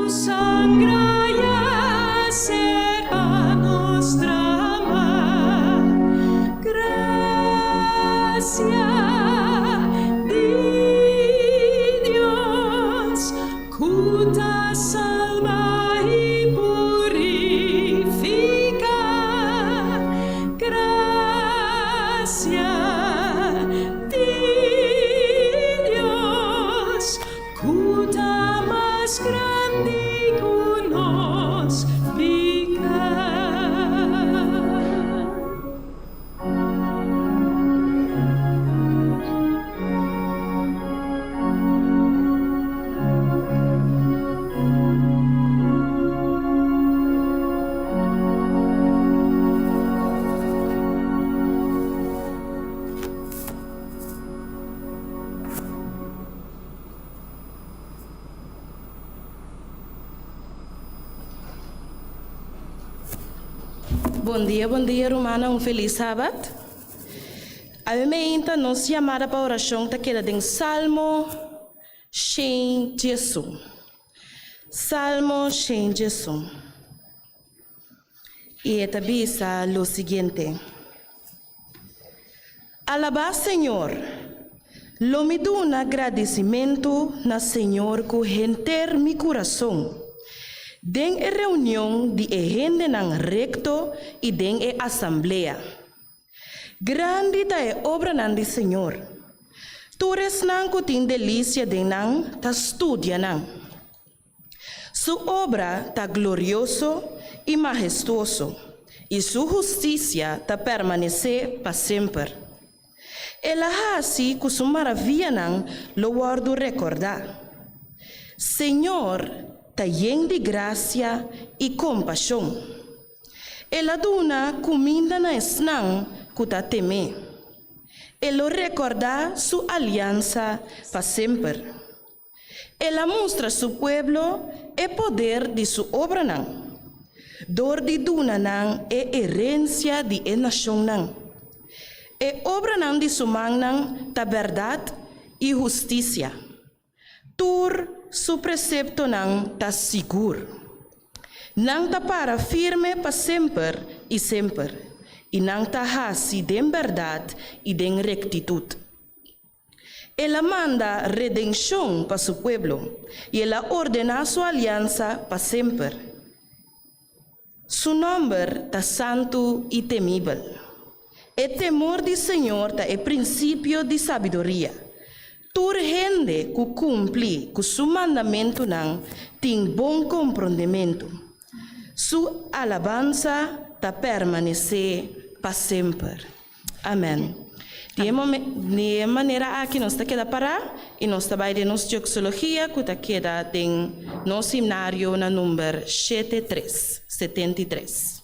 Su sanger a ser pa nos dramá. Grasia di Dios, ku ta salba i purifiká. Grasia di Dios, ku ta mas grandi ku nos piká. Bon dia, bon dia rumannan, un felis sabat. Awe meinta nos yamada pa orashon ta keda den Salmo 101. Salmo 101. I e ta bisa lo siguiente, Alabá Señor! Lo mi duna gradisimentu na Señor ku henter mi kurason, den e reunion di e hendenan rekto i den e asamblea. Grandi ta e obranan di Señor! Tur esnan ku tin delisia den nan ta studia nan. Su obra ta glorioso i mahestuoso, i su hustisia ta permanesé pa semper. El a hasi ku su maravianan lo wòrdu rekordá. Señor ta yen di grasia i kompashon. El a duna kuminda na esnan ku ta tem'é. E lo rekordá su aliansa pa semper. El a mustra su pueblo e poder di su obranan, dor di duna nan e herensia di e nashonnan. E obranan di su mannan ta bèrdat i hustisia. Tur su preseptonan ta sigur. Nan ta para firme pa semper i semper, i nan ta hasi den bèrdat i den rektitut. El a manda redenshon pa su pueblo, i el a ordená su aliansa pa semper. Su nòmber ta santu i temibel. E temor di señor ta e prinsipio di sabiduria. Tur hende ku kumpli ku su mandamentunan tin bon komprondementu. Su alabansa ta permanesé pa semper. Amen. Di e di e manera aki nos ta keda pará i nos ta bai den nos Dioxologia ku ta keda den nos himnario na number shete tres, 73.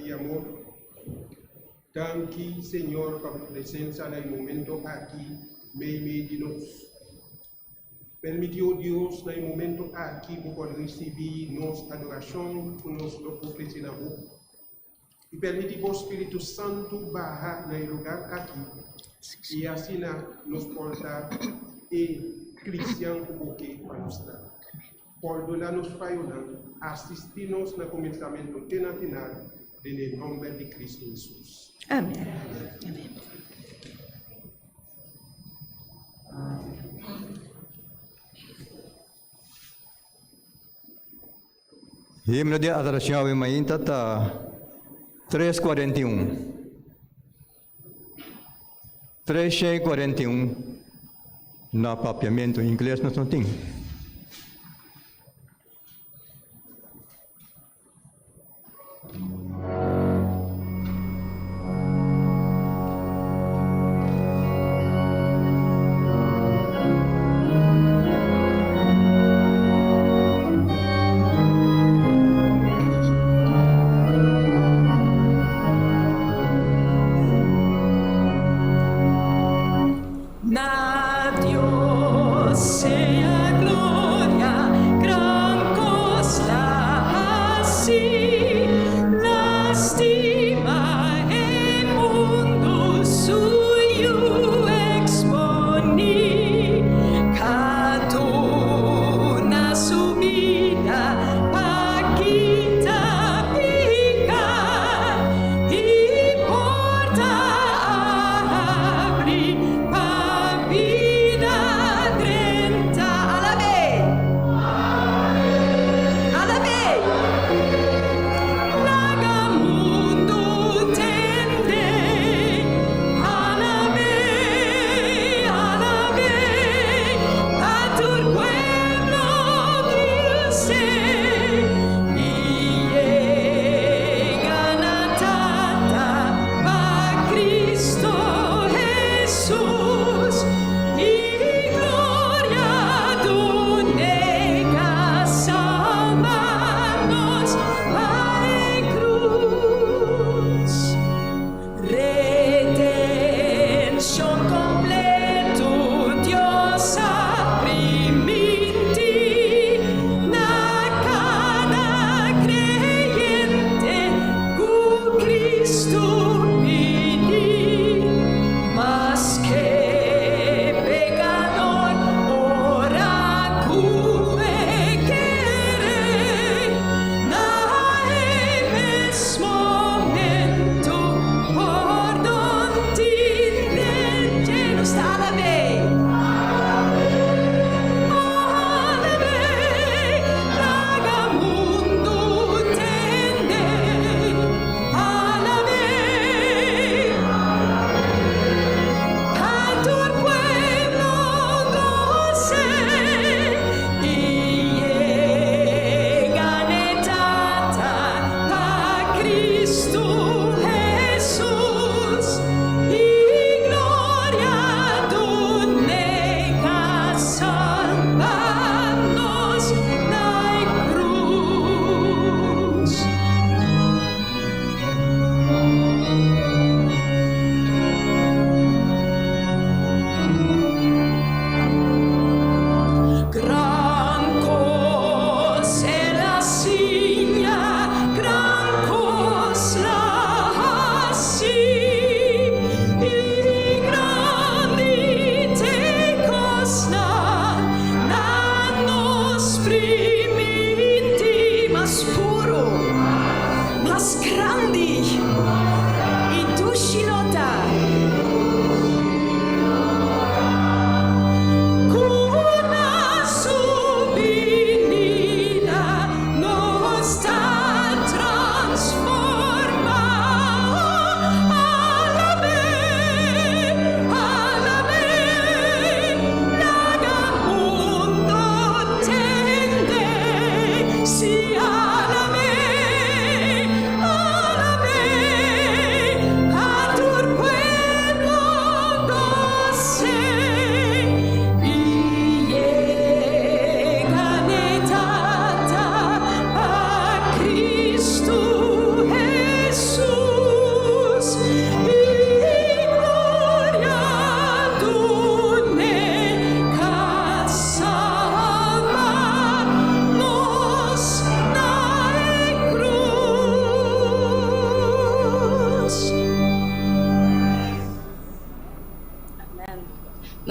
di amor, danki Señor pa bo presensia na e momento aki meimei di nos. Permití, o Dios, na e momento aki bo por risibí nos adorashon ku nos lo ofresé na bo. I permití bo Spiritu Santu baha na e lugar aki i asina nos por ta e kristian ku bo ke pa nos ta. Pordona nos fayonan, asistí nos na kuminsamentu te na final, den e nòmber di Kristu Hesus. Amèn. Amèn. Himno di adorashon awe mainta ta 341. 341 na papiamentu, ingles nos no tin. Na Dios sea gloria.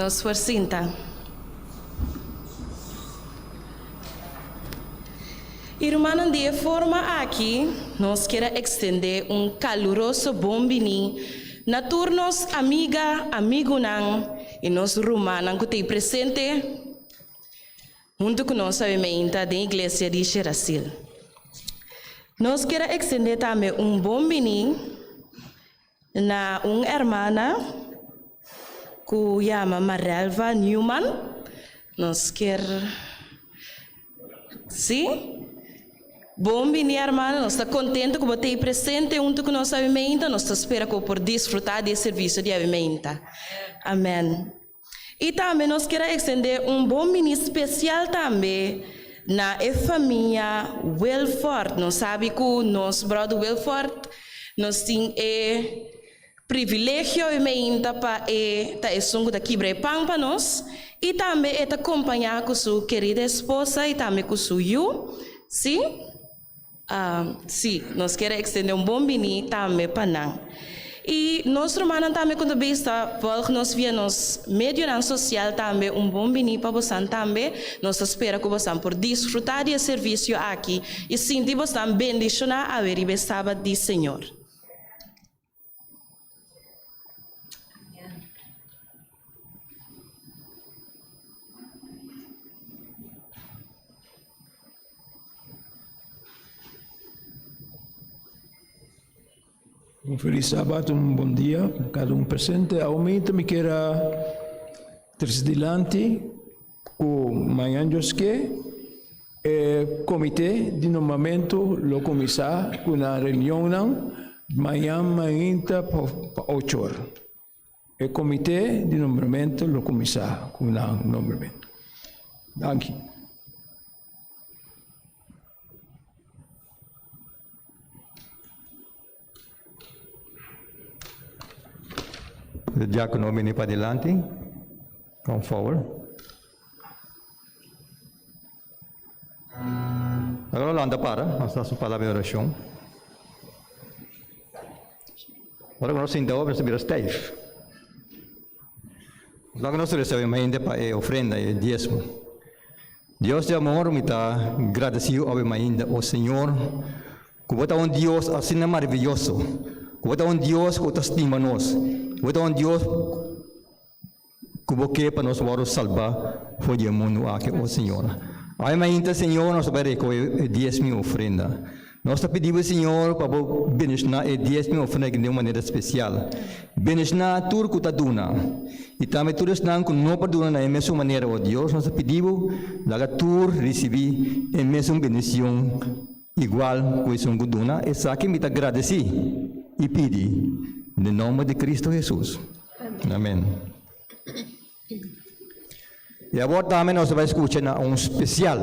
Nos por sinta. I rumannan, di e forma aki nos kier a ekstendé un kaluroso bon biní na tur nos amiga, amigunan i nos rumannan ku ta ei presente huntu ku nos awe meinta den iglesia di Sherasil. Nos kier a ekstendé tambe un bon biní Na un hermana ku yama Marelva Newman nos kier si bon bini hermana nos ta kontento ku bo ta ei presente huntu ku nos awe meinta nos ta spera ku bo por disfruta di e servisio di awe meinta amen. I tambe nos kier a extendé un bon bini spesial tambe na e famia Wilford. Nos sabi ku nos bròder Wilford nos tin e privilegio i meinta pa e ta esun ku ta kibra e pan pa nos i tambe e ta kompañá ku su kerida esposa i tambe ku su yu. Sí? Sí, nos kier a extende un bon bini tambe pa nan. I nos rumannan tambe ku ta bista volg nos via nos medionan sosial tambe un bon bini pa bosan tambe. Nos ta spera ku bosan por disfruta di e servisio aki i sinti bosan bendishoná awe riba e Sabat di Señor. Un felis sabat, un bon dia pa kada un presente. Aumento mi kier a trese dilanti ku mañan Dios ke e komite di nombramentu lo kuminsá ku nan reunionnan mañan mainta pa ocho or. E komite di nombramentu lo kuminsá ku nan nombramentu. Danki. De diácono bini padilanti. Come forward. Agora lanta para, nos ta su palabra de oración. Ora ku nos sinta hopi, nos ta bira stijf. Laga nos resa e mente pa e ofrenda, e diesmo. Dios di amor, mi ta gradesido awe mainda, o Señor, ku bo ta un Dios asina maraviyoso, ku bo ta un Dios ku ta stima nos, bo ta un Dios ku bo ke pa nos wòrdu salbá for di e mundu aki, o Señor. Awe mainta, Señor, nos ta bai rekohe e diesmo i ofrenda. Nos ta pidi bo, Señor, pa bo bendishoná e diesmo i ofrenda aki den un manera spesial. Bendishoná tur ku ta duna, i tambe tur esnan ku no por duna na e mesun manera, o Dios. Nos ta pidi bo, laga tur risibí e mesun bendishon igual ku esun ku duna. Esaki mi ta gradesí i pidi den nòmber di Kristu Hesus. Amen. I awor tambe nos ta bai skucha na un spesial.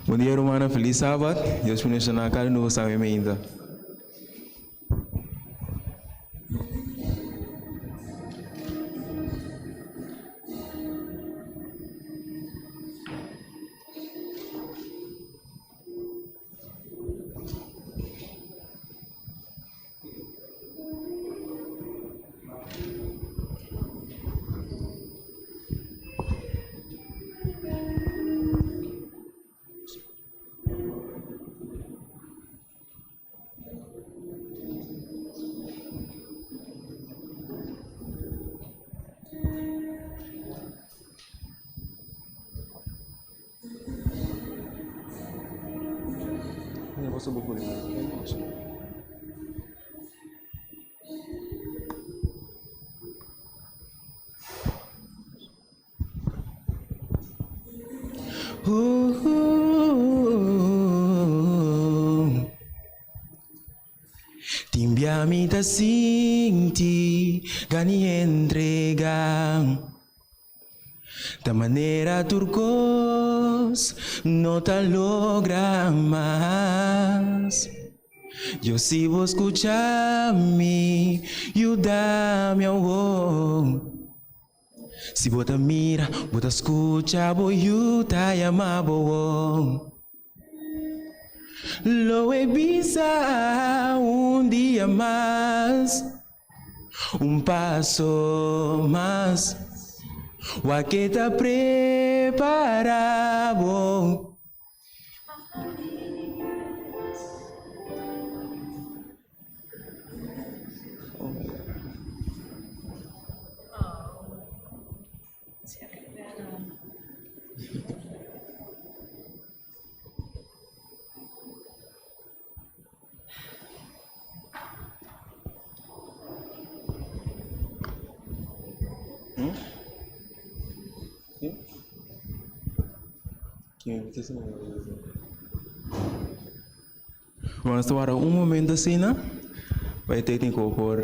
Bon dia rumannan, felis sabat. Dios bendiciona cada uno di boso awe mainta. Tin bia mi ta sinti gana i entrega Ta manera tur kos no ta logra mas Dios si bo skucha mi yuda mi awor. Si bo ta mira, bo ta skucha, bo yu ta yama bo oh. Lo e bisa un dia mas, un paso mas, wak e ta prepara bo. Bueno, nos ta warda un momento asina pa e técnico por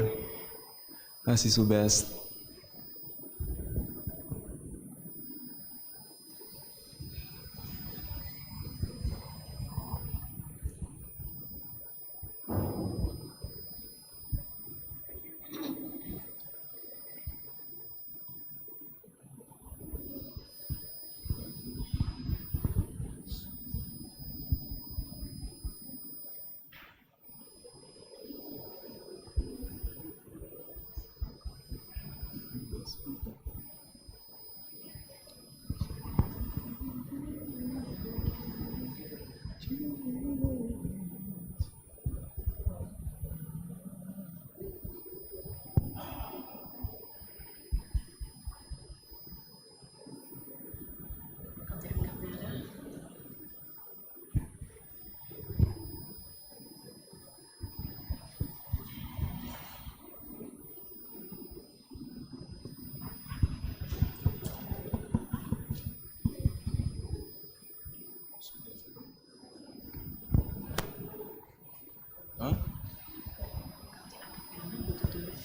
hasi su best.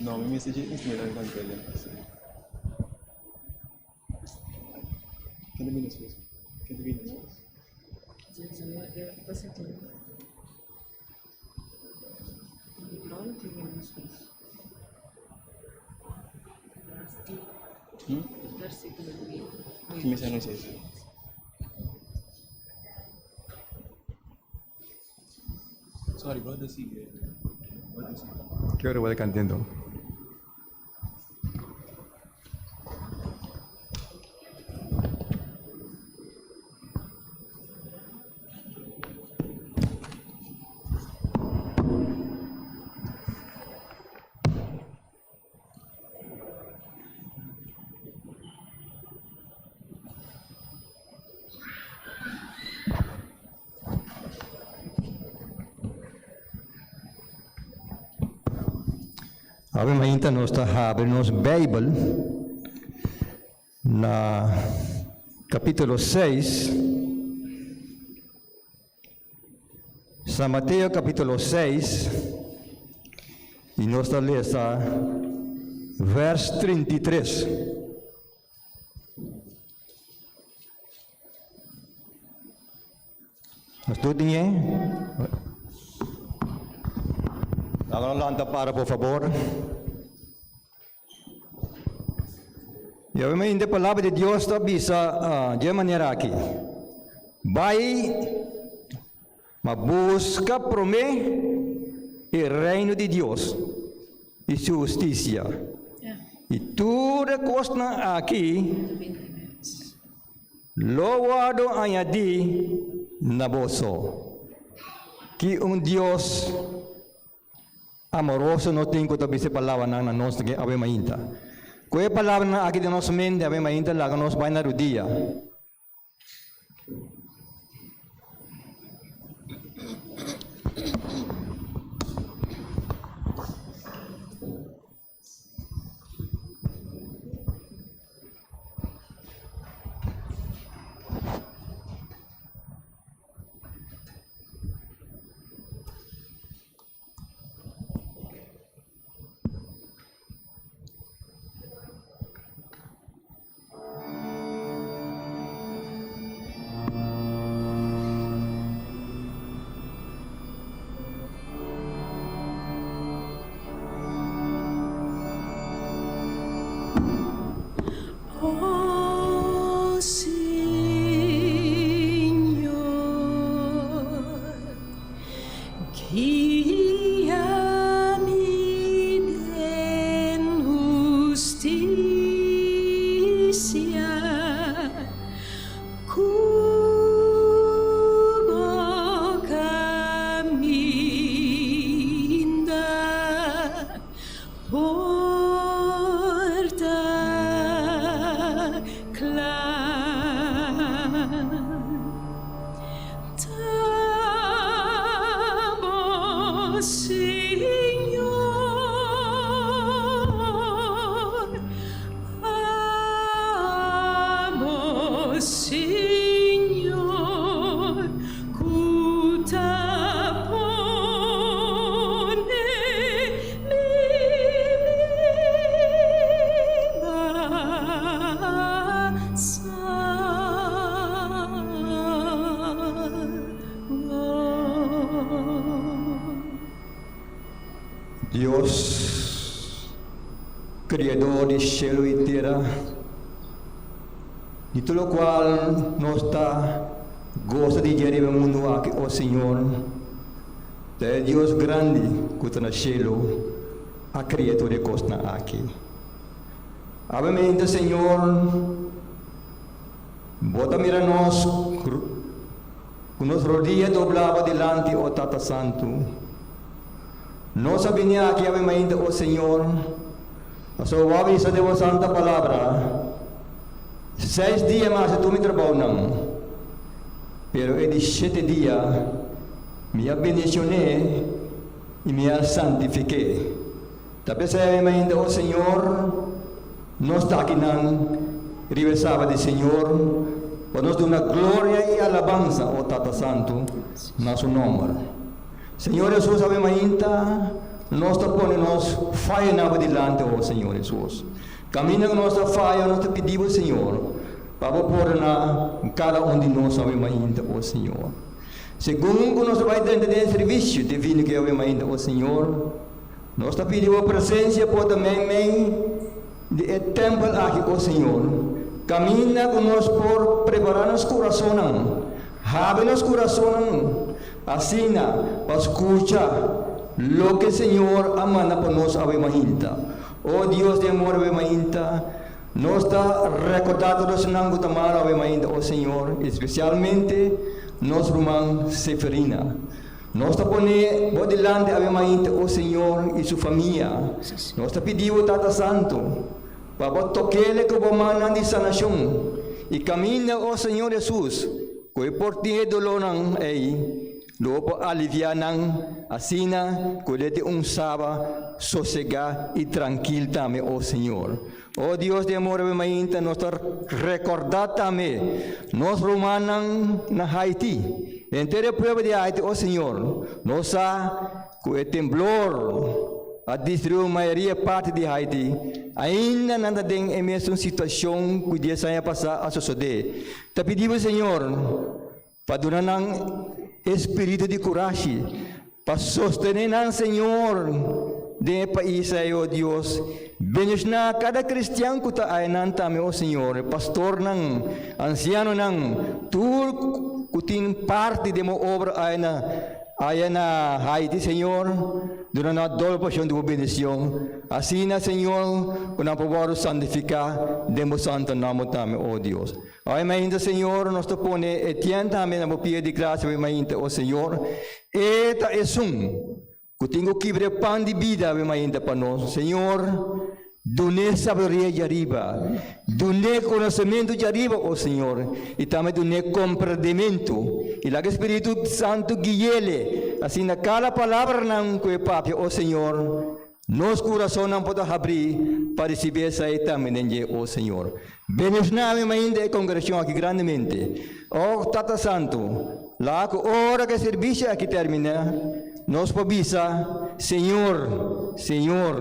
No, mi mester dje instrumental di cantele. Ken ta bini despues? Ken ta bini despues? Hmm? Ki mester anuncia esei? Sorry, brother, sigue. Brother, sigue. Ki ora bo ta cantando? Awe mainta nos ta habri nos Bijbel na capítulo 6. San Mateo capítulo 6 y nos ta lesa vers 33. Nos tur tin e? Laga nos lanta para por favor. Y obviamente palabra di Dios ta bisa dje manera aki, Bai, ma busca prome e reino di Dios y su husticia, y tur e cosnan aki lo wordo añadi na boso. Ki un Dios Amoroso nos tin ku ta bisa e palabranan na nos den awe mainta. Ku e palabranan aki den nos mente awe mainta laga nos bai na rudia. Dios, Kriador di shelu i tera, di tur lokual nos ta gosa di dje riba e mundu aki, o Señor, ta e Dios grandi ku ta na shelu a kria tur e kosnan aki. Abemente, Señor, Bo ta mira nos ku nos rodia doblá Bo dilanti, o Tata Santu. Nos a bini aki awe mainta, o Señor, pasobra Bo a bisa den Bo santa palabra, Seis dia mi a hasi tur mi trabounan, pero e di shete dia mi a bendicion'é i mi a santifik'é. Ta p'esei awe mainta, o Señor, nos ta akinan riba e Sabat di Señor pa nos duna gloria i alabansa, o Tata Santu, na Su nomber. Señor Hesus, awe mainta nos ta pone nos fayonan bo dilanti, o Señor Hesus. Kaminda ku nos ta faya, nos ta pidi bo, Señor, pa bo pordoná kada un di nos awe mainta, o Señor. Segun ku nos ta bai drenta den e servisio divino ku awe mainta, o Señor, Nos ta pidi bo presencia por ta meimei di e tempel aki, o Señor, caminda cu nos por prepara nos curasonnan, habri nos curasonnan asina pa scucha loke Señor a manda pa nos awe mainta. O Dios di amor, awe mainta nos ta recorda tur esnan cu ta malo awe mainta, o Señor, especialmente nos ruman Seferina. Nos ta pone Bo dilanti awe mainta, o Señor, i su famia. Nos ta pidi Bo, Tata Santu, pa Bo tok'ele ku Bo mannan di sanashon i kaminda, o Señor Hesus, ku e por tin e dolónan ei, lo Bo por aliviá nan asina ku el e tin un saba sosegá i trankil tambe, o Señor. O Dios di amor, awe mainta nos ta rekordá tambe nos rumannan na Haiti, henter e pueblo di Haiti. O Señor, nos sa ku e temblor a destruí un mayoria parti di Haiti. Ainda nan ta den e mesun situashon ku dies aña pasá a sosodé. Ta pidi bo, Señor, pa duna nan e spiritu di kurashi pa sostené nan, Señor, den e pais ei, o Dios. Bendishoná kada kristian ku ta ayanan tambe, o Señor, e pastornan, ansianonan, tur ku tin parti den bo obra aya na aya na Haiti, Señor. Duna nan doble porshon di bo bendishon, asina, Señor, ku nan por wòrdu santifiká den bo santu nòmber tambe, o Dios. Awe mainta, Señor, nos ta pone e tien tambe na bo pia di gracia awe mainta, o Señor. E ta esun cu tin cu kibra e pan di bida awe mainta pa nos. Señor, dun'é sabiduria djariba, dun'é conocemento djariba, o Señor, y tambe dun'é comprendimento. Y laga e Spiritu Santo gui'ele, asina cada palabranan cu e papia, o Señor, Nos kurasonnan por ta habrí pa risibí esei tambe den dje, o Señor. Bendishoná mi mainta e kongregashon aki grandemente. O Tata Santu, laga ku ora ku e servisio aki terminá, nos por bisa, Señor, Señor,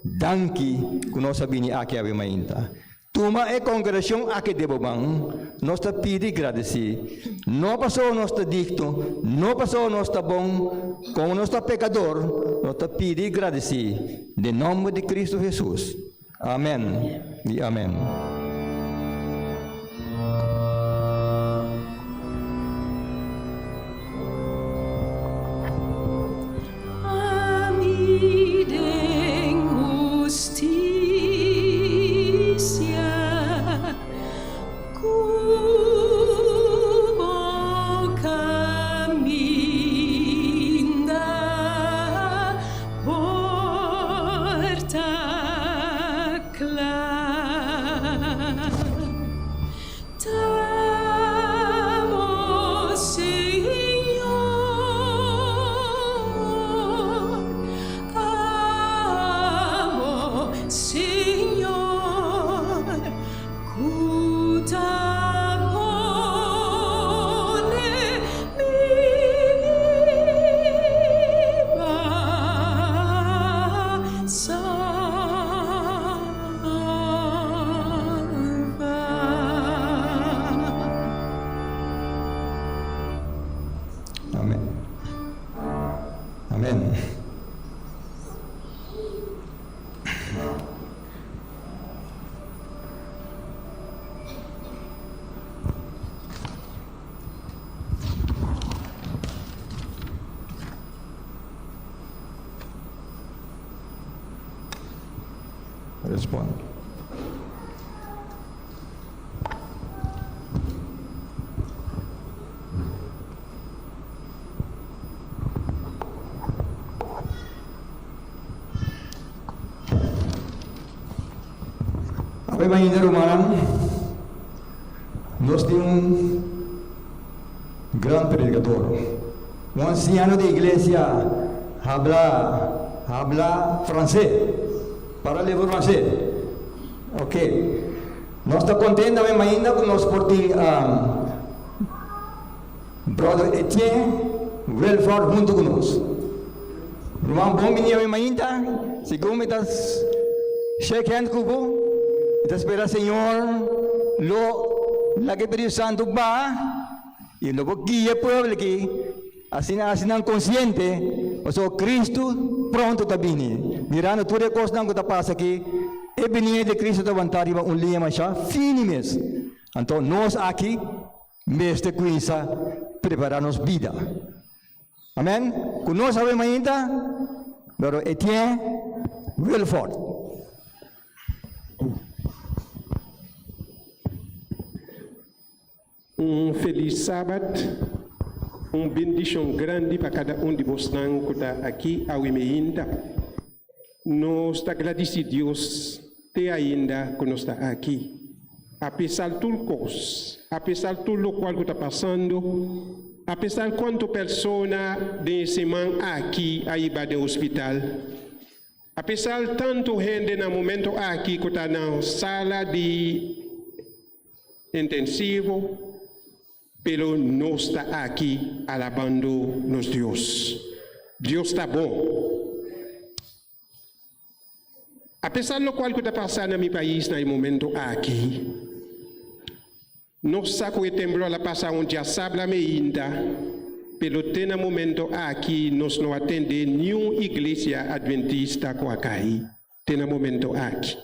danki ku nos a bini aki awe mainta. Tuma e kongregashon aki den bo man, nos ta pidi i gradisí. No pasobra nos ta digno, no pasobra nos ta bon, komo nos ta pekador, nos ta pidi i gradisí den nòmber di Kristu Hesus. Amèn i amèn. Ami den hustisia ku bo kaminda por ta kla. Respond. Awe mainta rumannan, nos tin un gran predicador. Un anciano di iglesia habla habla francés, parla francés. Ok. Nos ta contento awe mainta cu nos por tin Brother Etienne Wilford hunto cu nos. Ruman bon bini awe mainta, segun mi ta shake hand cu bo, mi ta spera Señor lo laga e Spiritu Santo baha y lo bo guia e pueblo aki asina haci nan consciente pasobra Cristo pronto ta bini. Mirando tur e cosnan cu ta pasa aki, e binia di Cristo ta wanta riba un liña masha fini mes. Anto nos aki mester cuminsa prepara nos bida. Amen. Ku nos awe mainta, pero Etienne Wilford. Un felis Sabat, un bendishon grandi pa kada un di bosnan ku ta aki awe meinta. Nos ta gradisí Dios te ainda ku nos ta aki. Apesar tur kos, apesar tur lokual ku ta pasando, apesar kuantu persona den e siman aki a hiba den hospital, apesar tantu hende na momento aki ku ta na sala di intensivo, pero nos ta aki alabando nos Dios. Dios ta bon. Apesar lokual ku ta pasa na mi pais na e momento aki, nos sa ku e temblor a pasa un djasabra meinta, pero te na momento aki nos no a tende niun iglesia adventista ku a kai te na momento aki.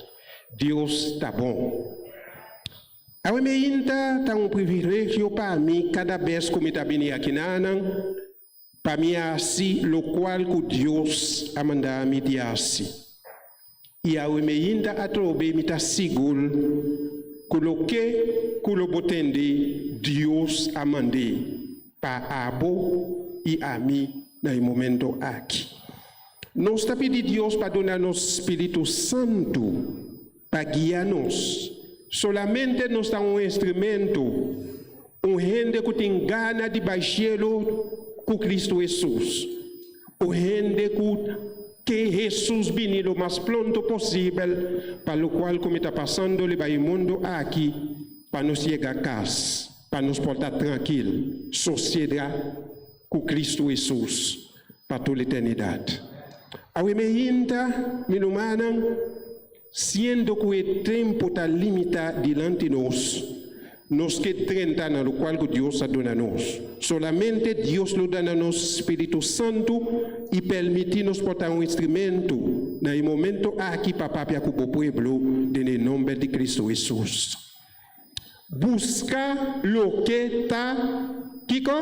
Dios ta bon. Awe meinta ta un privilegio pa mi kada bes ku mi ta bini akinanan Pa mi hasi lokual ku Dios a manda mi di hasi. I awe meinta atrobe mi ta sigur ku loke ku lo bo tende Dios a mand'é pa abo i ami na e momento aki. Nos ta pidi Dios pa duna nos Spiritu Santu pa guia nos. Solamente nos ta un instrumento, un hende ku tin gana di bai shelu ku Kristu Hesus, un hende ku ke Hesus bini lo mas pronto posibel pa lokual ku mi ta pasando riba e mundu aki pa nos yega kas, pa nos por ta trankil, sosiega ku Kristu Hesus pa tur eternidat. Awe mi hinta, mi rumannan, Siendo ku e tempu ta limitá dilanti nos, nos ke drenta na lokual ku Dios a duna nos. Solamente Dios lo dana nos Spiritu Santu i permití nos por ta un instrumentu na e momento aki pa papia ku bo pueblo den e nomber di Cristo Hesus. Buska loke ta kiko?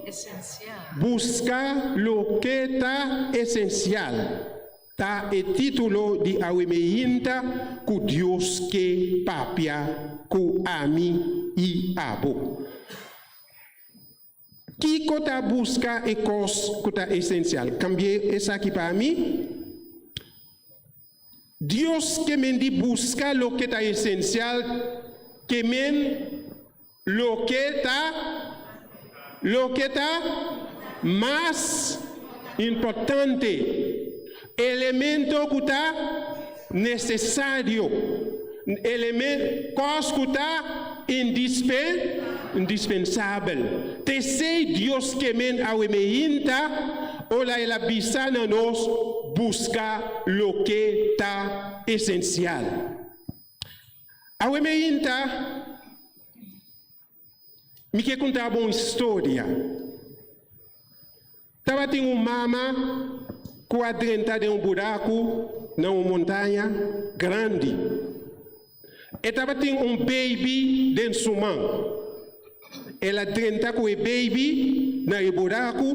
Esensial. Buska loke ta esensial ta e título di awe meinta ku Dios ke papia ku ami i abo. Kiko ta buska e kos ku ta esensial? Kambi'é esaki pa mi. Dios ke men di buska loke ta esensial ke men loke ta loke ta mas importante, elemento ku ta nesesario, elemen kos ku ta indispen indispensabel. T'esei Dios ke men awe meinta ora el a bisa na nos buska loke ta esensial. Awe meinta mi ke konta bo un historia. Tabatin un mama ku a drenta den un buraku na un montaña grandi. E tabatin un beibi den su man. El a drenta ku e beibi na e buraku.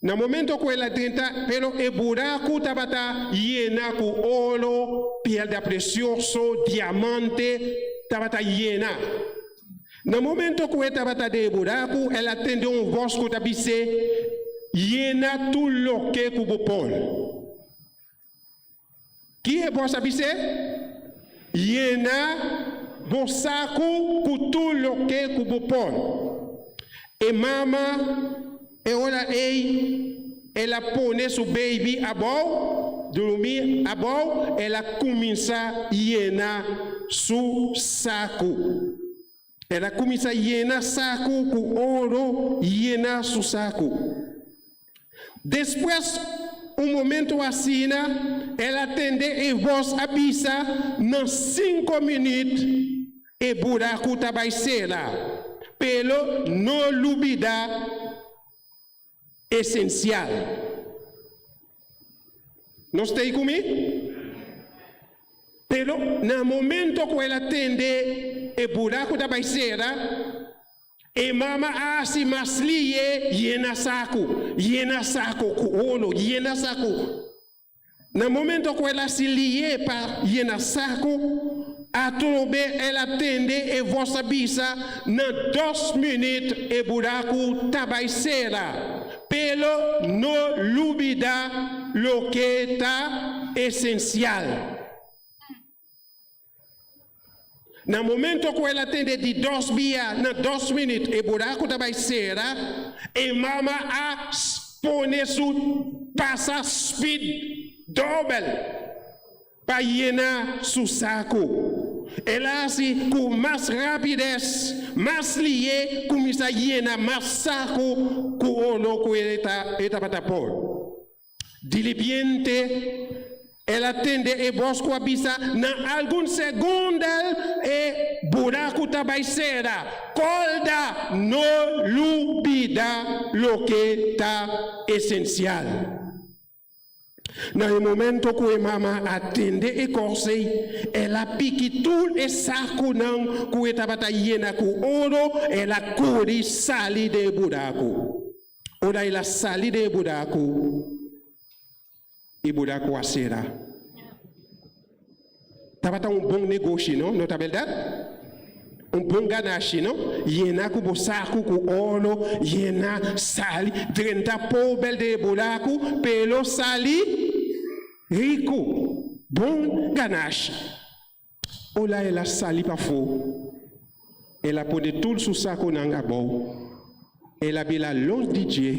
Na momento ku el a drenta, pero e buraku tabata yena ku oro, piedra presioso, diamante, tabata yena. Na momento ku e tabata den e buraku, el a tende un vos ku ta bis'é, Yena tur loke ku bo por. Ki e bos a bis'é? Yena bo saku ku tur loke ku bo por. E mama e ora ei el a pone su beibi abou, drumí abou, el a kuminsá yena su saku. El a kuminsá yena saku ku oro, yena su saku. Despues un momento asina, el a tende e vos a bisa, Na cinco minuut e buracu ta bay cera, pero no lubida esencial. Nos ta ey cu mi? Pero na momento cu el a tende e buracu ta bay cera, E mama a hasi mas liye yena saku, yena saku ku olo, yena saku. Na momento ku el a hasi liye pa yena saku, atrobe el a tende e vos a bisa, Na dos minüt e buraku ta bai sera, pero no lubida loke ta esensial. Na momento ku el a tende di dos bia na dos minüt e buraku ta bai sera, e mama a pone su pasa speed dòbel pa yena su saku. El a hasi ku mas rapides, mas lihé kuminsá yena mas saku ku olo ku e tabata por. Dilipiente, el a tende e bos ku a bisa, Na algun segundel e buraku ta bai sera. Kòlda, no lubida loke ta esensial. Na e momento ku e mama a tende e kos ei, el a piki tur e sakunan ku e tabata yena ku oro, el a kuri sali den e buraku. Ora el a sali den e buraku, e buraku a sera. Tabata un bon negoshi, no? No ta bèrdat? Un bon ganashi, no? Yena ku bo saku ku oro, yena, sali, drenta pober den e buraku, pero sali riku. Bon ganashi. Ora el a sali pafó, el a pone tur su sakonan abou. El a bira lòs di dje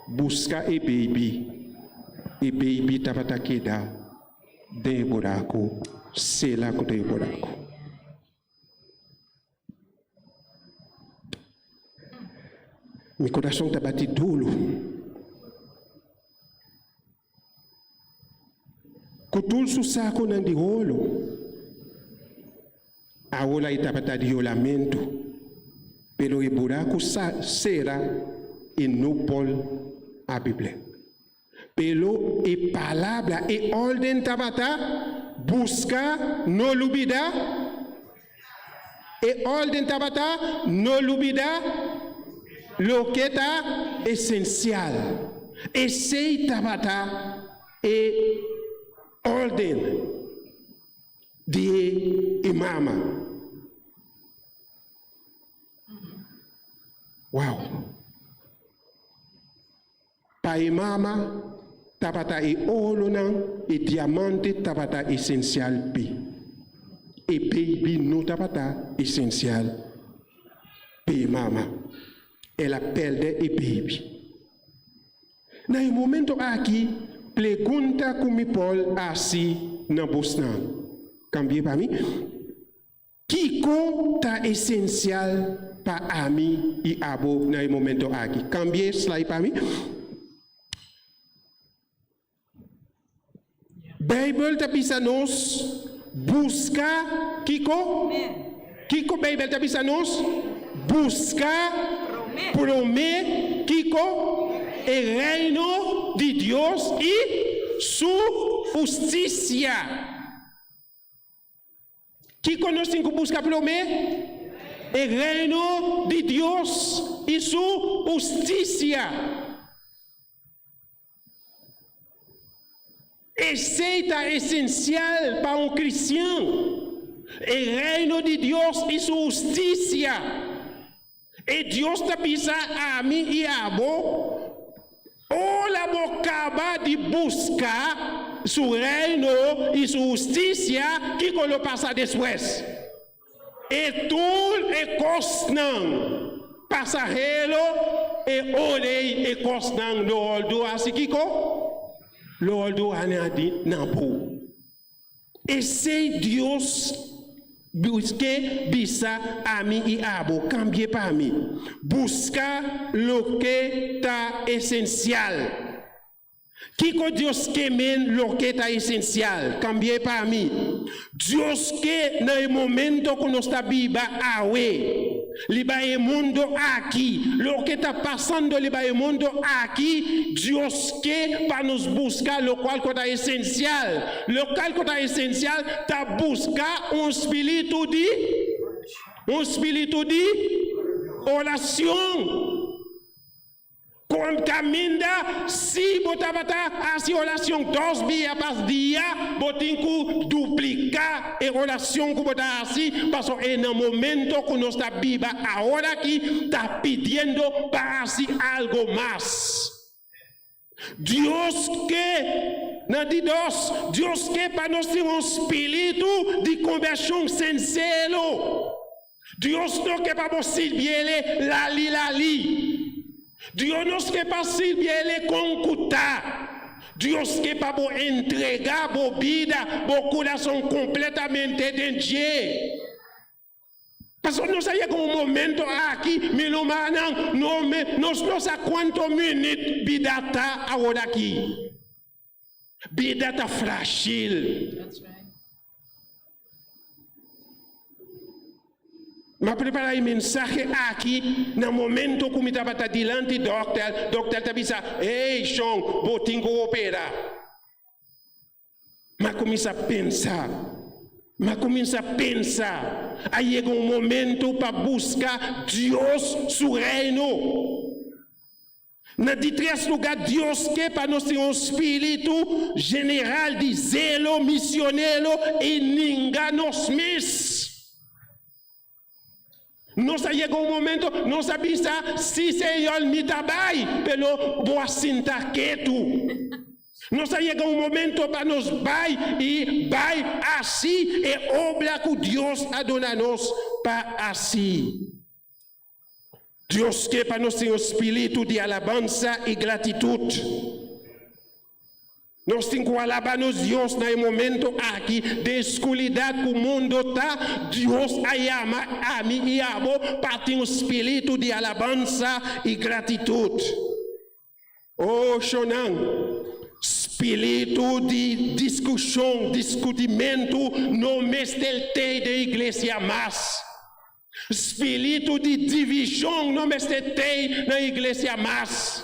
buska e beibi. E beibi tabata keda den e buraku, sela ku den e buraku. Mi kurason ta bati duru. Ku tur su sakunan di oro. Awor ei tabata di yolamentu, pero e buraku sa sera i no por a bibl'é. Pero e palabra, e órden tabata, Buska, no lubidá. E órden tabata, No lubidá loke ta esensial. Esei tabata e órden di e mama. Wow! Pa e mama tabata e oronan, e diamante tabata esensial p'e. E baby no tabata esensial p'e e mama. El a pèrdè e baby. Na e momento aki, pregunta ku mi por hasi na bosnan, kambi'é pa mi, Kiko ta esensial pa ami i abo na e momento aki? Kambia e slide pa mi. Beibel ta bisa nos buska kiko? Kiko Beibel ta bisa nos? Buska promé kiko? E Reino di Dios i su hustisia. Kiko nos tin ku buska promé? E Reino di Dios i su hustisia. Esei ta esensial pa un kristian, e Reino di Dios i su hustisia. E Dios ta bisa ami i abo, Ora bo kaba di buska su Reino i su hustisia, kiko lo pasa despues? E tur e kosnan pasahero, e ora ei e kosnan lo wòrdu hasi kiko? Lo wòrdu añadí na bo. Esei Dios ke bisa ami i abo, kambie pa mi. Buska loke ta esensial. Kiko Dios ke men loke ta esensial? Kambie pa mi. Dios ke na e momento ku nos ta biba awe, riba e mundo aki, loke ta pasando riba e mundo aki, Dios ke pa nos buska lokual ku ta esensial. Lokual ku ta esensial ta buska un spiritu di un spiritu di orashon. Kon kaminda si bo tabata hasi orashon dos bia pas dia, bo tin ku dupliká e orashon ku bo ta hasi, pasobra e na momento ku nos ta biba aworaki ta pidiendo pa hasi algo mas. Dios ke, na di dos, Dios ke pa nos tin un spiritu di konbershon sinsero. Dios no ke pa bo sirbiele lali lali. Dios no ke pa sirbiele kon ku ta. Dios ke pa bo entrega bo bida, bo kurason kompletamente den dje. Pasobra nos a yega un momento aki, mi rumannan, no me, nos no sa kuantu minüt bida ta aworakí. Bida ta frágil. Mi a prepará e mensahe aki na momento ku mi tabata dilanti dòkter. Dòkter ta bisa, Hey, shon, bo tin ku operá. Mi a kuminsá pensa. Mi a kuminsá pensa. A yega un momento pa buska Dios su Reino. Na di tres lugá, Dios ke pa nos tin un spiritu general di zelo misionero i ninga nos mes. Nos a yega un momento, nos a bisa, Sí, Señor, mi ta bai, pero bo a sinta ketu. Nos a yega un momento pa nos bai i bai hasi e obra ku Dios a duna nos pa hasi. Dios ke pa nos tin un spiritu di alabansa i gratitut. Nos tin ku alabá nos Dios na e momento aki den skuridat ku mundo ta. Dios a yama ami i abo pa tin un spiritu di alabansa i gratitut. O shonnan, spiritu di diskushon, diskutimentu no mester tei den iglesia mas. Spiritu di divishon no mester tei na iglesia mas.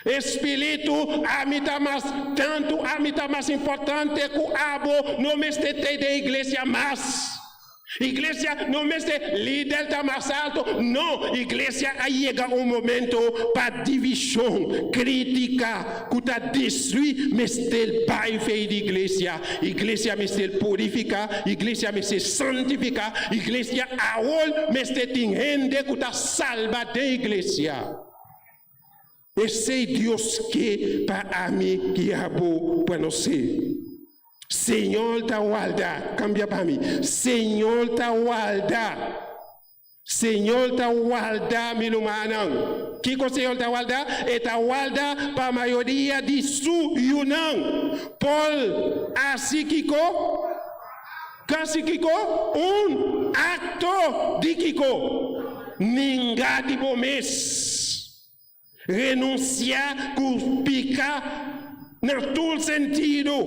E spiritu ami ta mas tantu, ami ta mas importante ku abo no mester tei den iglesia mas. Iglesia no mester lider ta mas alto, no, iglesia a yega un momento pa divishon, kritika ku ta destrui mester bai fei di iglesia, iglesia mester purifica, iglesia mester santifica, iglesia awor mester tin hende ku ta salba den iglesia. Esei Dios ke pa ami ki abo pa nos ser. Señor ta warda, kambia pa mi, Señor ta warda, Señor ta warda mi rumannan. Kiko Señor ta warda? E ta warda pa mayoria di su yunan por hasi kiko? Kasi kiko? Un akto di kiko? Ninga di bo mes. Renunsiá ku pika na tur sentido.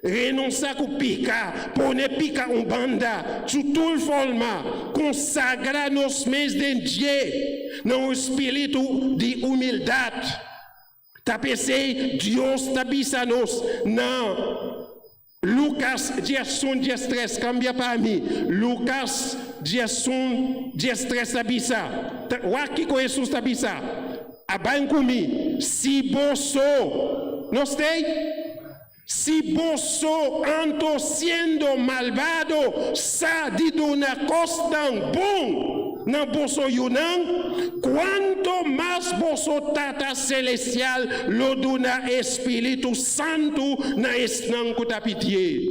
Renunsiá ku pika, pone pika un banda su tur forma, konsagrá nos mes den dje na un spiritu di humildat. Ta p'esei Dios ta bisa nos na Lukas 11 13, kambia pa mi, Lukas 11 13 ta bisa, wak kiko Hesus ta bisa, A bai ku mi, si boso, nos tei? Si boso anto siendo malbado sa di duna kosnan bon na boso yunan, kuanto mas boso Tata selestial lo duna e spiritu santu na esnan ku ta pidié!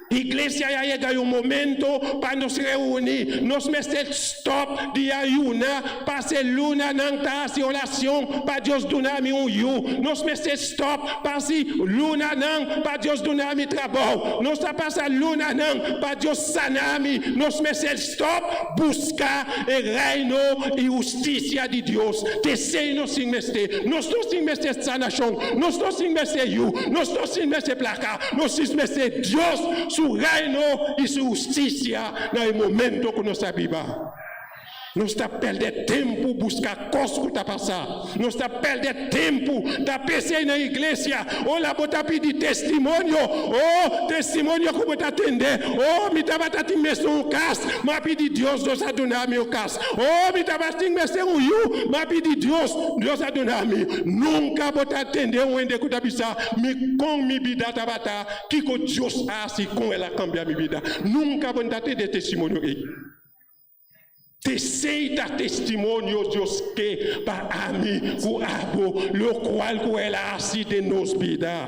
Iglesia ya yega un momento pa nos reuni, nos mester stop di ayuna, pase lunanan ta hasi oracion pa Dios duna mi un yu, nos mester stop pa hasi lunanan pa Dios duna mi trabou, nos ta pasa lunanan pa Dios sana mi, nos mester stop busca e reino y husticia di Dios, t'esey nos tin mester, nos no tin mester sanacion, nos no tin mester yu, nos no tin mester placa. Nos tin mester Dios su Reino i su hustisia na e momento ku nos ta biba. Nos ta pèrdè tempu buska kos ku ta pasa. Nos ta pèrdè tempu ta p'esei na iglesia. Ora bo ta pidi testimonio, oh, testimonio ku bo ta tende, oh, mi tabata tin mester un kas, m'a pidi Dios, Dios a duna mi un kas. Oh, mi tabatin mester un yu, m'a pidi Dios, Dios a duna mi. Nunka bo ta tende un hende ku ta bisa, Mi kon mi bida tabata, kiko Dios a hasi kon el a kambia mi bida. Nunka bo no ta tende testimonio ei. T'esei ta testimonio Dios ke pa ami ku abo, lokual ku el a hasi den nos bida.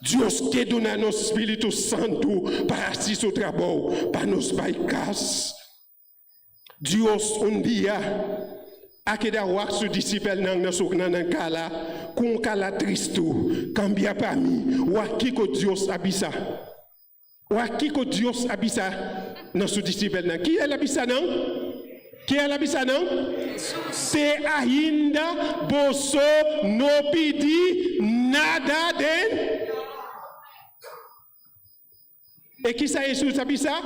Dios ke duna nos Spiritu Santu pa hasi su trabou pa nos bai kas. Dios un dia a keda wak su disipelnan na su na nan kala ku un kala tristu. Kambia pa mi, wak kiko Dios a bisa. Wak kiko Dios a bisa na su disipelnan. Ki el a bisa nan? Ki el a bisa nan? Te ainda boso no pidi nada den. E kisa Hesus a bisa?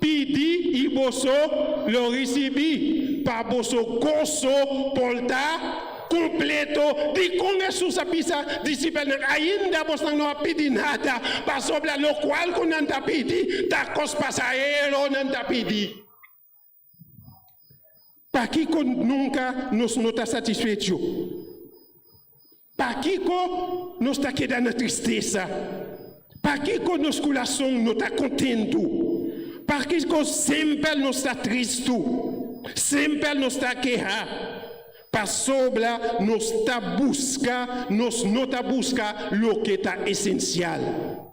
Pidi i boso lo risibí, pa boso goso por ta kompleto. Dikon Hesus a bisa disipelnan, Ainda bosnan no a pidi nada, pasobra lokual ku nan ta pidi ta kos pasahero nan ta pidi. Pakiko nunka nos no ta satisfecho? Pakiko nos ta keda na tristesa? Pakiko nos kurason no ta kontentu? Pakiko semper nos ta tristu? Semper nos ta keha? Pasobra nos ta buska, nos no ta buska loke ta esensial.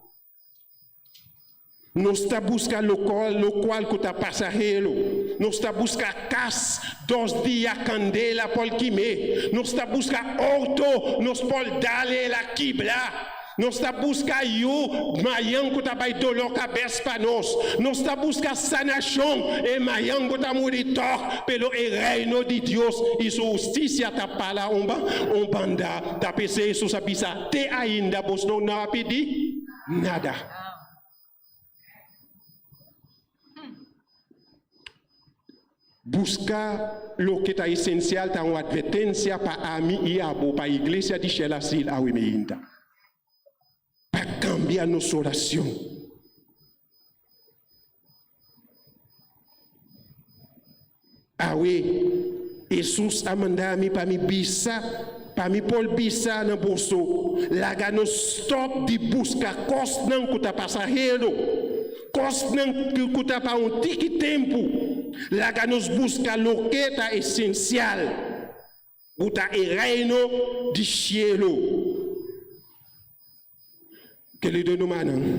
Nos ta buska lokual ku ta pasahero. Nos ta buska kas, dos dia kandela por kim'é. Nos ta buska outo, nos por dal el a kibra. Nos ta buska yu mayan ku ta bai doló kabes pa nos. Nos ta buska sanashon, e mayan bo ta muri tòg, pero e Reino di Dios i su hustisia ta para un banda. Ta p'esei Hesus a bisa, Te ainda bos no a pidi nada. Buska loke ta esensial ta un atvertensia pa ami i abo, pa Iglesia di Shell Asil awe meinta. Pa kambia nos oracion. Awe, Hesus a manda mi pa mi bisa, pa mi por bisa na boso, laga nos stòp di buska kosnan ku ta pasahero, kosnan ku ta pa un tiki tempu. Laga nos buska loke ta esensial, ku ta e Reino di shelu. Kerido rumannan,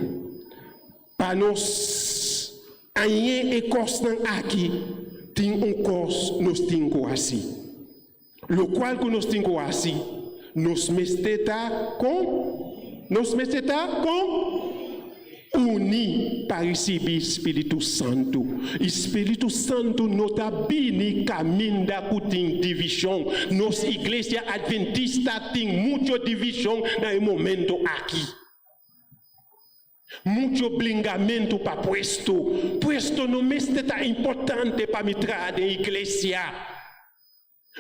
pa nos hañ'é e kosnan aki, tin un kos nos tin ku hasi. Lokual ku nos tin ku hasi, nos mester ta kon? Nos mester ta kon? Uní pa risibí Spiritu Santu. I Spiritu Santu no ta bini kaminda ku tin divishon. Nos Iglesia Adventista tin mucho divishon na e momento aki. Mucho blingamentu pa puesto. Puesto no mester ta importante pa mi traha den iglesia.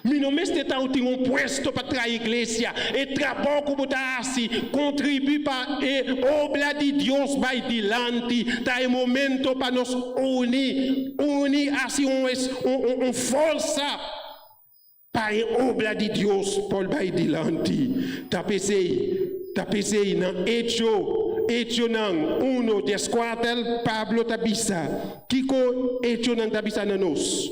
Mi no mester ta tin un puesto pa traha iglesia. E trabou ku bo ta hasi kontribuí pa e obra di Dios bai dilanti. Ta e momento pa nos uni, uni hasi un un forsa pa e obra di Dios por bai dilanti. Ta p'esei, ta p'esei nan Hecho. Echonan 1, 14, Pablo ta bisa. Kiko Echonan ta bisa na nos?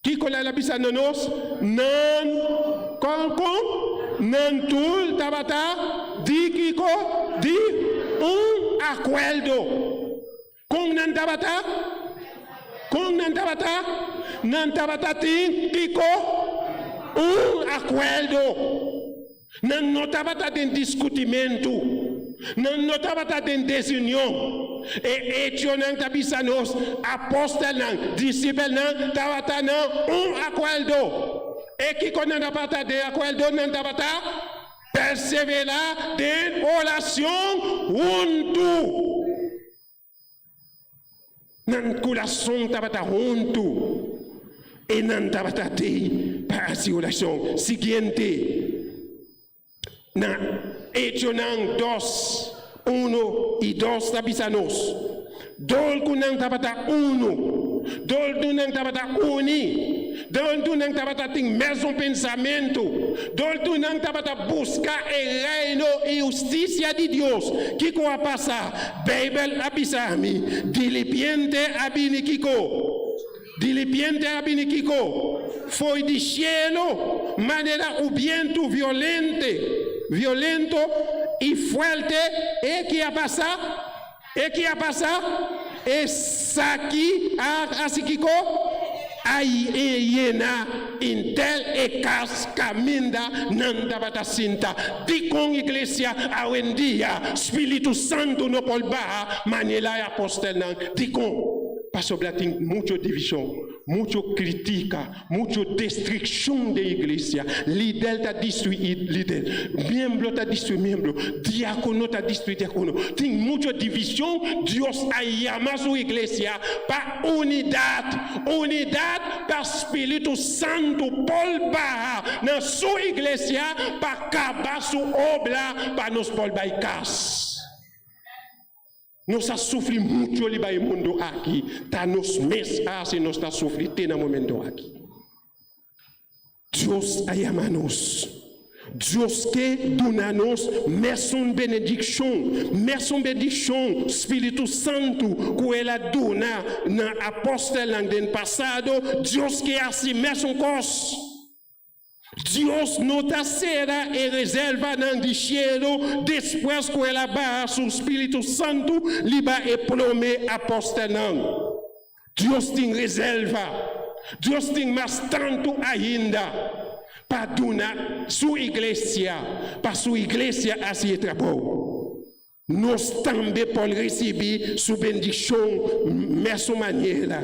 Kiko el a bisa na nos? Nan kon kon nan tur tabata di kiko? Di un akuerdo. Kon nan tabata? Kon nan tabata? Nan tabata tin kiko? Un akuerdo. Nan no tabata den diskutimentu. Nan no tabata den desunion. E Echonan ta bisa nos, apòstelnan, disipelnan tabata na un akuerdo. E kiko nan tabata den akuerdo? Nan tabata perseverá den orashon huntu. Nan kurason tabata huntu i nan tabata tei pa hasi orashon. Siguiente, na Echonan dos, unu i dos ta bisa nos, Dor ku nan tabata unu, dor ku nan tabata uni, dor ku nan tabata tin mesun pensamentu, dor ku nan tabata buska e Reino i hustisia di Dios, kiko a pasa? Beibel a bisa mi, Dilipiente a bini kiko? Dilipiente a bini kiko? Foi di shelu, manera un bientu violente, violento i fuerte. E ki a pasa? E ki a pasa? Esaki a hasi kiko? A yena intel e kas kaminda nan tabata sinta. Dikon iglesia awendia Spiritu Santu no por baha manera e apostelnan? Dikon? Pasobra tin muchu divishon, muchu kritika, Mucho destrikshon den iglesia. Lider ta destrui lider, miembro ta destrui miembro, diakono ta destrui diakono. Tin mucho divishon. Dios a yama su iglesia pa unidat. Unidat pa Spiritu Santu por baha na su iglesia pa kaba su obra pa nos por bai kas. Nos a sufri mucho riba e mundo aki, ta nos mes a hasi nos ta sufri te na momento aki. Dios a yama nos. Dios ke duna nos mesun benedikshon, mesun bendishon Spiritu Santu ku El a duna na apòstelnan den pasado, Dios ke hasi mesun kos. Dios no ta sera e reservanan di shelu despues ku el a baha su spiritu santu riba e promé apòstelnan. Dios tin reserva. Dios tin mas tantu ainda pa duna su iglesia, pa su iglesia hasi e trabou. Nos tambe por risibí su bendishon mesun manera.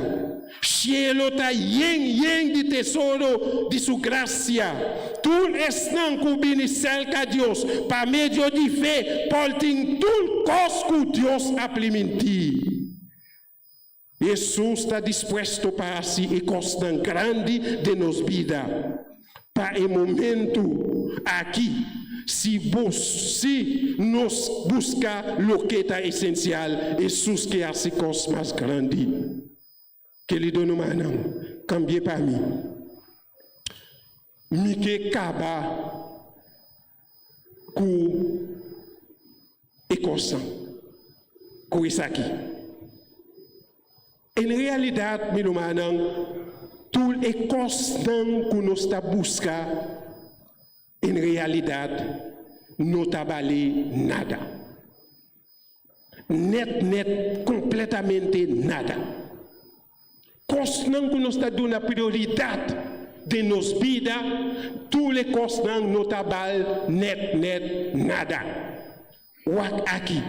Shelu ta yen yen di tesoro di su grasia. Tur esnan ku bini serka Dios pa medio di fe por tin tur kos ku Dios a primintí. Hesus ta dispuesto pa hasi e kosnan grandi den nos bida. Pa e momentu aki, si bo si nos buska loke ta esensial, Hesus ke hasi kos mas grandi. Kerido rumannan, kambie pa mi. Mi ke kaba ku e kosnan ku esaki. En realidat, mi rumannan, tur e kosnan ku nos ta buska en realidat no ta bale nada. Nèt nèt, kompletamente nada. Kosnan ku nos ta duna prioridat den nos bida, tur e kosnan no ta bal nèt nèt nada. Wak aki,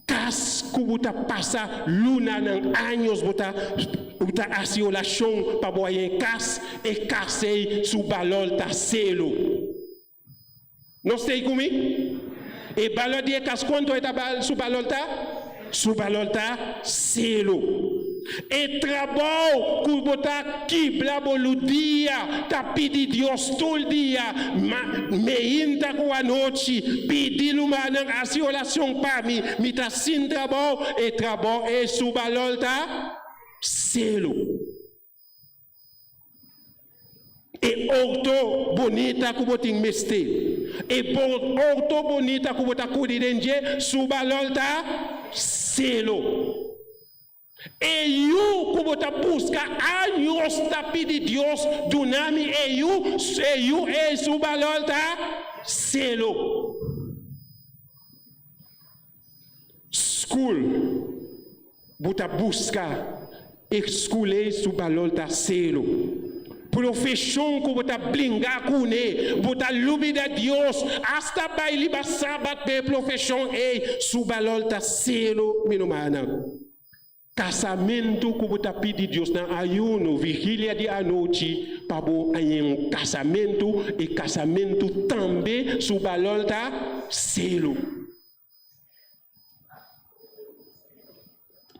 kas ku bo ta pasa lunanan, años bo ta bo ta hasi orashon pa bo haña e kas, e kas ei su balor ta sero. No stay ku mi? E balor di e kas kuantu e ta bal su balor ta? Su balor ta sero. E trabou ku bo ta kibra bo ludia ta pidi Dios tur dia, ma meinta ku anochi pidi lumanan hasi orashon pa mi, mi ta sin trabou, e trabou ei su balor ta sero. E outo bunita ku bo tin mester. E bo outo bunita ku bo ta kuri den dje, su balor ta selo. E yu ku bo ta buska años ta pidi Dios duna mi e yu, e yu ei su balor ta selo. Skul bo ta buska e skul ei su balor ta selo. Profeshon ku bo ta blinga kuné bo ta lubida Dios asta bai riba sabat pa e profeshon ei su balor ta selo mi rumannan. Kasamentu ku bo ta pidi Dios na ayuno, vigilia di anochi pa bo haña un kasamentu, e kasamentu tambe su balor ta selo.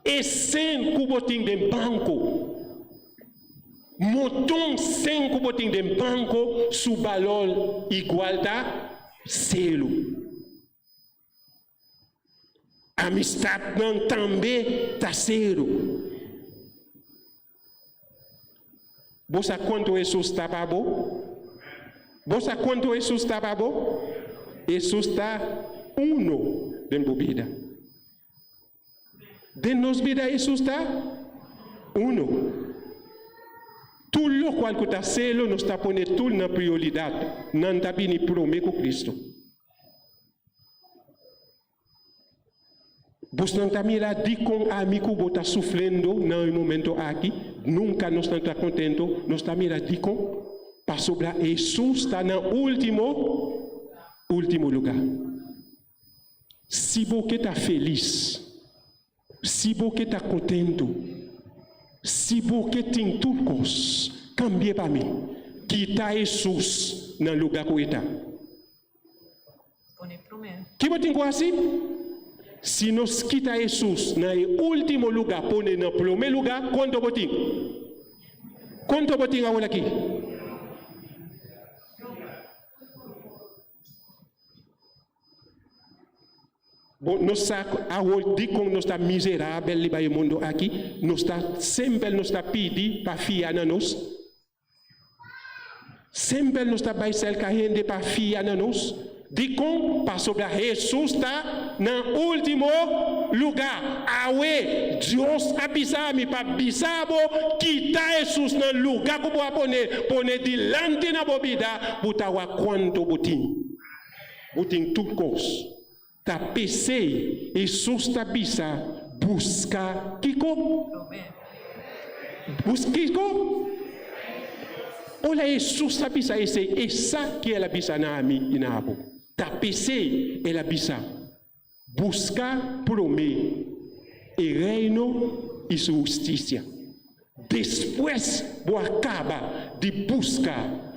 E sen ku bo tin den banko, monton sen ku bo tin den banko su balor igual ta selo. Amistadnan tambe ta seru. Bo sa kuantu Hesus ta pa bo? Bo sa kuantu Hesus ta pa bo? Hesus ta uno den bo bida. Den nos bida Hesus ta uno. Tur lokual ku ta selo nos ta pone tur na prioridat, nan ta bini prome ku Kristu. Bosnan ta mira dikon ami ku bo ta sufrendo na e momento aki? Nunka nos no ta kontento, nos ta mira dikon? Pasobra Hesus ta na ultimo, ultimo luga. Si bo ke ta felis, si bo ke ta kontento, si bo ke tin tur kos, kambie pa mi, kita Hesus na luga ku e ta. Pone promé. Ki bo tin ku hasi? Si nos kita Hesus na e último lugá pone na promé lugá, kuantu bo tin? Kuantu bo tin awor aki? Bo no sa awor dikon nos ta miserabel riba e mundu aki? Nos ta semper nos ta pidi pa fia na nos. Semper nos ta bai serka hende pa fia na nos. Dikon? Pasobra Hesus ta na último lugá. Awe, Dios a bisa mi pa bisa bo, kita Hesus na lugá ku bo a pone, pone dilanti na bo bida, bo ta wak kuantu bo tin. Bo tin tur kos. Ta p'esei Hesus ta bisa, Buska kiko? Buska kiko? Ora Hesus a bisa esei, e sa ke el a bisa na ami i na abo. Ta p'esei el a bisa, Buska promé e Reino i su hustisia. Despues bo a kaba di buska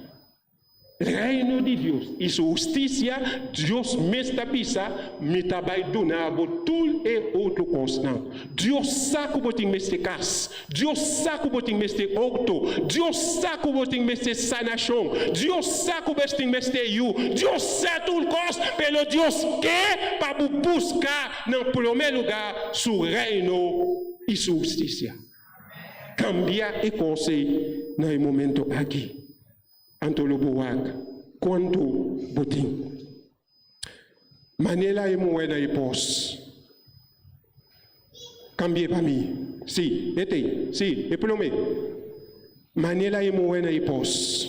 Reino di Dios i su hustisia, Dios mes ta bisa, Mi ta bai duna bo tur e otro kosnan. Dios sa ku bo tin mester kas. Dios sa ku bo tin mester outo. Dios sa ku bo tin mester sanashon. Dios sa ku bo tin mester yu. Dios sa tur kos, pero Dios ke pa bo buska na promé lugá su Reino i su hustisia. Kambia e kos ei na e momento aki. Anto lo bo wak kuantu bo tin. Manera e muhé na e pos. Kambi'é pa mi. Sí, e t'ei. Sí, e promé. Manera e muhé na e pos.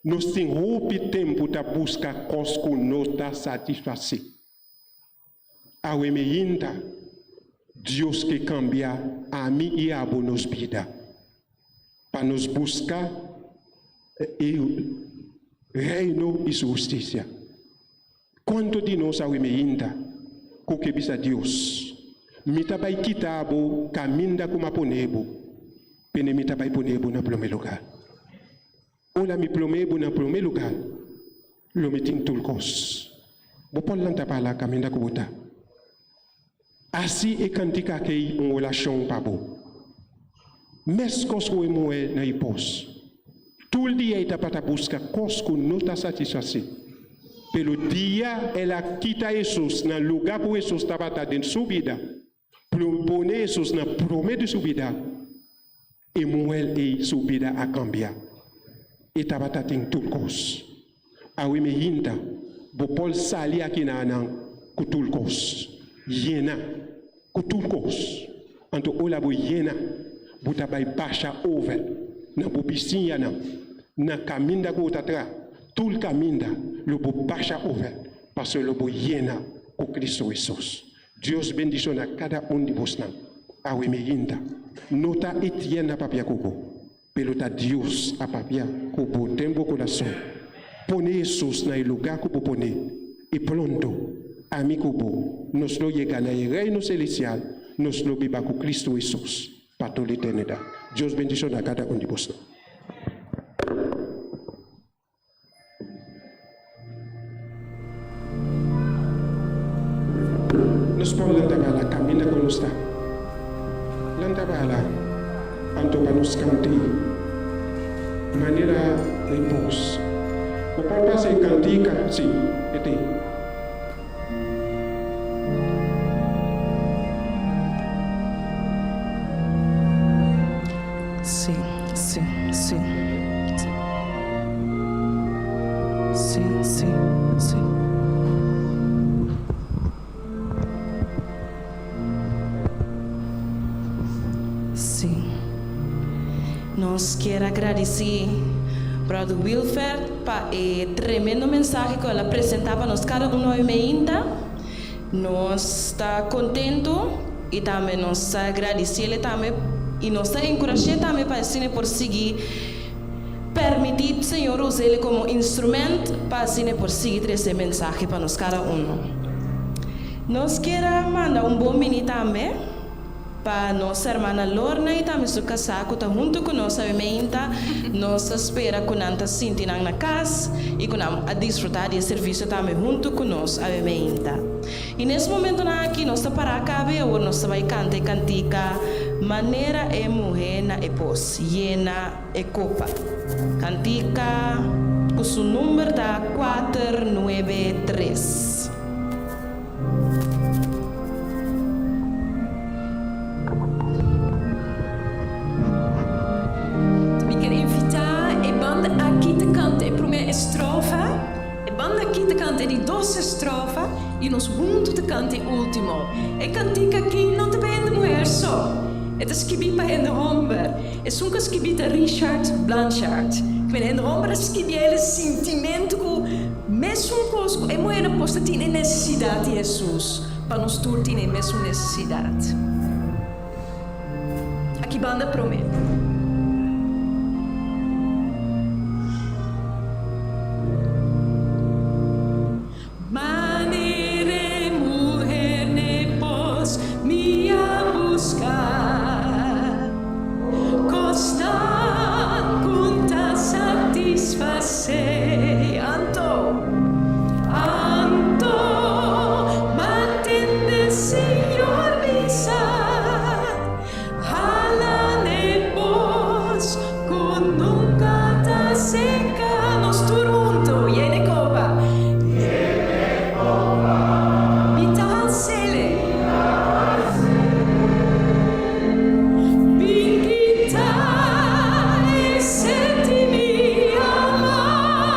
Nos tin hopi tempu ta buska kos ku no ta satisfasé. Awe mi yinta, Dios ke kambia ami i abo nos bida, pa nos buska e Reino i su hustisia. Kuantu di nos awe mi yinta ku ke bisa Dios, Mi ta bai kita bo kaminda ku m'a pone bo, pene mi ta bai pone bo na promé lugá. Ora mi promé bo na promé lugá, lo mi tin tur kos. Bo por lanta pala kaminda ku bo ta. Hasi e kantika akei un orashon pa bo. Meskos ku e muhé na e pos. Tur dia e tabata buska kos ku no ta satisfasé. Pero dia el a kita Hesus na lugá ku Hesus tabata den su bida, pone Hesus na promé di su bida, e muhel ei su bida a kambia. E tabata tin tur kos. Awe mi hinta. Bo por sali akinanan ku tur kos. Yena ku tur kos. Anto ora bo yena, bo ta bai basha over na bo bisiñanan, na kaminda ku bo ta traha, tur kaminda lo bo basha over, pasobra lo bo yena ku Kristu Hesus. Dios bendishona kada un di bosnan awe meyinda. No ta Etienne a papia ku bo, pero ta Dios a papia ku bo den bo kurason. Pone Hesus na e lugá ku bo pone, i pronto ami ku bo nos lo yega na e Reino Selestial, nos lo biba ku Kristu Hesus pa tur eternidat. Dios bendishona kada un di bosnan. Nos por lanta bala kaminda ku nos ta. Lanta bala anto pa nos kant'é manera repos. Bo por pasa e kantika? Sí, e t'ei. Sí, sí, sí, sí. Sí, sí, sí. Sí. Nos kier a gradici Brother Wilferd pa e tremendo mensahe cu el a presenta pa nos cada uno hoy meinta. Nos ta contento y tambe nos ta gradiciele tambe y nos ta encurashe tambe pa asina e por sigui permiti Señor usele como instrument pa asina e por sigui trece e mensahe pa nos cada uno. Nos kier a manda un bon bini tambe Pa nos hermana Lorna y tambe su casá cu ta hunto cu nos awe meinta, nos ta spera cu nan ta sinti nan na cas y cu nan a disfruta di e servicio tambe hunto cu nos awe meinta. Y nes momentonan aki nos ta para cabe y awor nos ta bay canta e cantica Manera e muhe na e pos, yena e copa. Cantica cu su number ta cuater nuebe tres. Mi kier invitá e banda aki ta kanta e promé estrofa, e banda aki ta kanta e di dos estrofa i nos huntu ta kanta e último. E kantika aki no ta pa hende muher so, e ta skibí pa hende hòmber. Esun ku a skibí ta Richard Blanchard. Ku hende hòmber a skibi el e sintimentu ku Mesun kos ku e muhernan por ta tin e nesesidat di Hesus, pa nos tur tin e mesun nesesidat. Aki banda promé. Manera e muher n'e pos mi a buska. Kosnan ku ta satisfasé. Anto, anto, mantende Señor bisa, hala n'e pos ku nunka ta seka. Nos tur huntu, yene kopa. Yene kopa. Mi ta hansele. Bin kita e senti mi amar.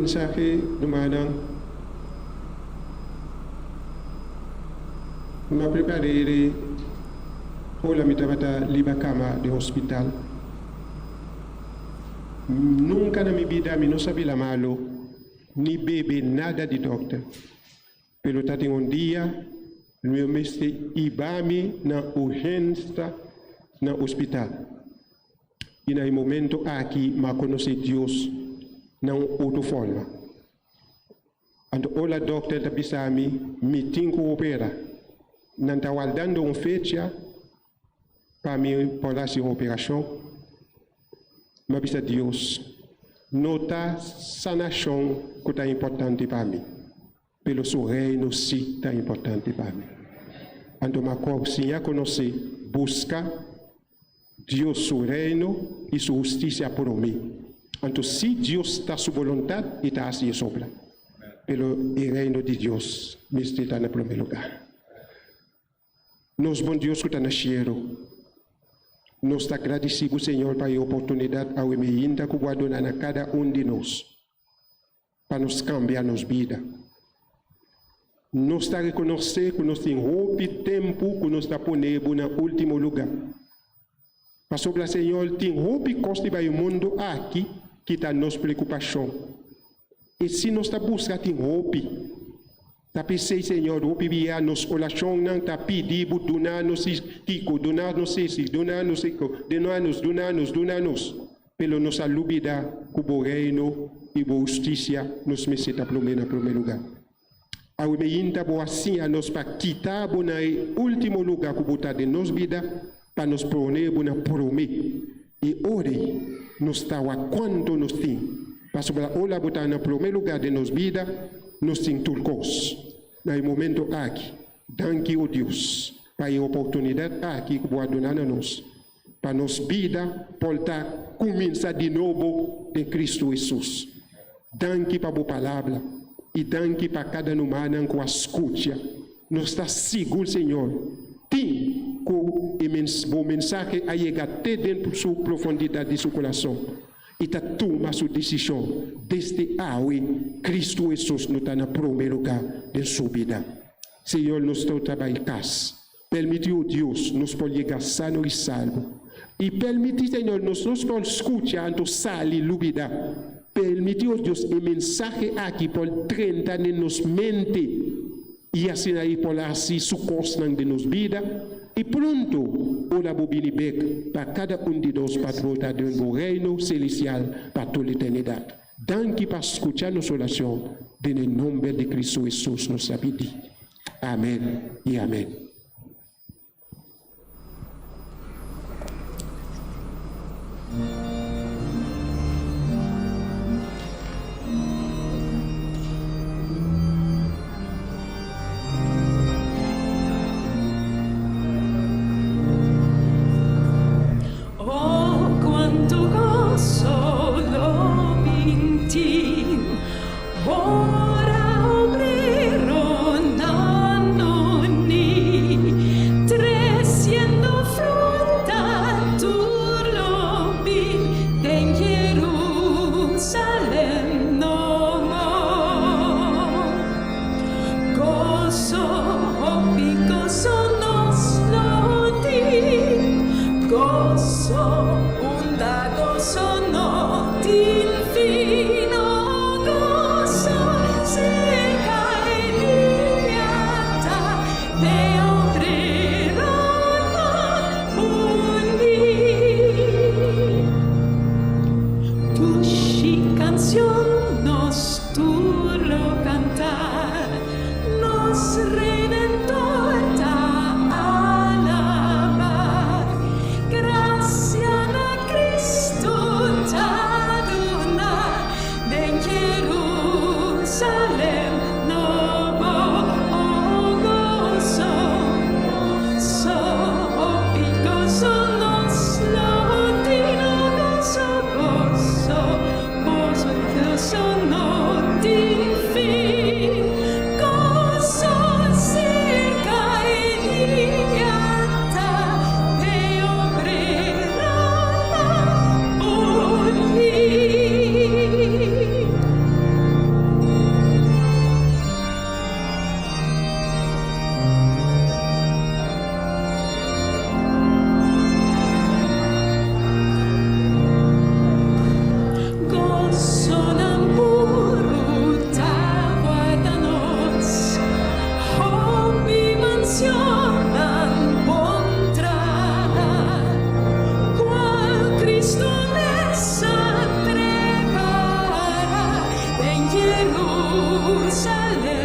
mensahe, rumannan, mi a prepar'é ora mi tabata liba kama di hospital. Nunka na mi bida mi no sa bila malu ni bebe nada di dòkter. Pero ta tin un dia mi a mester hiba mi na urgensia na hospital. I na e momento aki mi a konosé Dios na un otro forma. Anto ora dòkter ta bisa mi, mi tin ku opera. Nan ta wardando un fecha pa mi por hasi un operashon. Mi a bisa Dios, no ta sanashon ku ta importante pa mi, pero su Reino sí ta importante pa mi. Anto mi a siña konosé, buska Dios su Reino i su hustisia promé. Anto si Dios ta su boluntat, e ta hasi e sobra. Pero e Reino di Dios mester ta na promé lugá. Nos bon Dios ku ta na shelu, nos ta gradisí ku Señor pa e oportunidat awe meinta ku bo a duna na kada un di nos pa nos kambia nos bida. Nos ta rekonosé ku nos tin hopi tempu ku nos ta pone bo na último lugá. Pasobra, Señor, tin hopi kos riba e mundu aki ki ta nos preokupashon. I si nos ta buska tin hopi. Ta p'esei, Señor, hopi bia nos orashonnan ta pidi Bo duna nos kiko, duna nos esi, duna nos eko, duna nos, duna nos, duna nos. Pero nos a lubida ku Bo Reino i Bo hustisia nos mester ta promé na promé lugá. Awe meinta Bo a siña nos pa kita Bo na e último lugá ku Bo ta den nos bida, pa nos pone Bo na promé. I ora ei nos ta wak kuantu nos tin, pasobra ora Bo ta na promé lugá den nos bida, nos tin tur kos. Na e momento aki, danki, o Dios, pa e oportunidat aki ku Bo a duna na nos, pa nos bida por ta kuminsá di nobo den Kristu Hesus. Danki pa bo palabra i danki pa kada numannan ku a skucha. Nos ta sigur, Señor, tin ku e bo mensahe a yega te den su profundidat di su kurason i ta tuma su desishon desde awe Kristu Hesus no ta na promé lugá den su bida. Señor, nos ta bai kas. Permití, o Dios, nos por yega sano i salbo. I permití, Señor, nos nos por skucha anto sali lubidá. Permití, o Dios, e mensahe aki por drenta den nos mente i asina e por hasi su kosnan den nos bida. I pronto, ora Bo bini bek, pa kada un di nos pa trota den Bo Reino selestial pa tur eternidat. Danki pa skucha nos orashon, den e nomber di Cristo Hesus nos ta pidi. Amen y amen. Oh, cuanto gozo lo mi tin Ora obreronan uní. Jerusalem.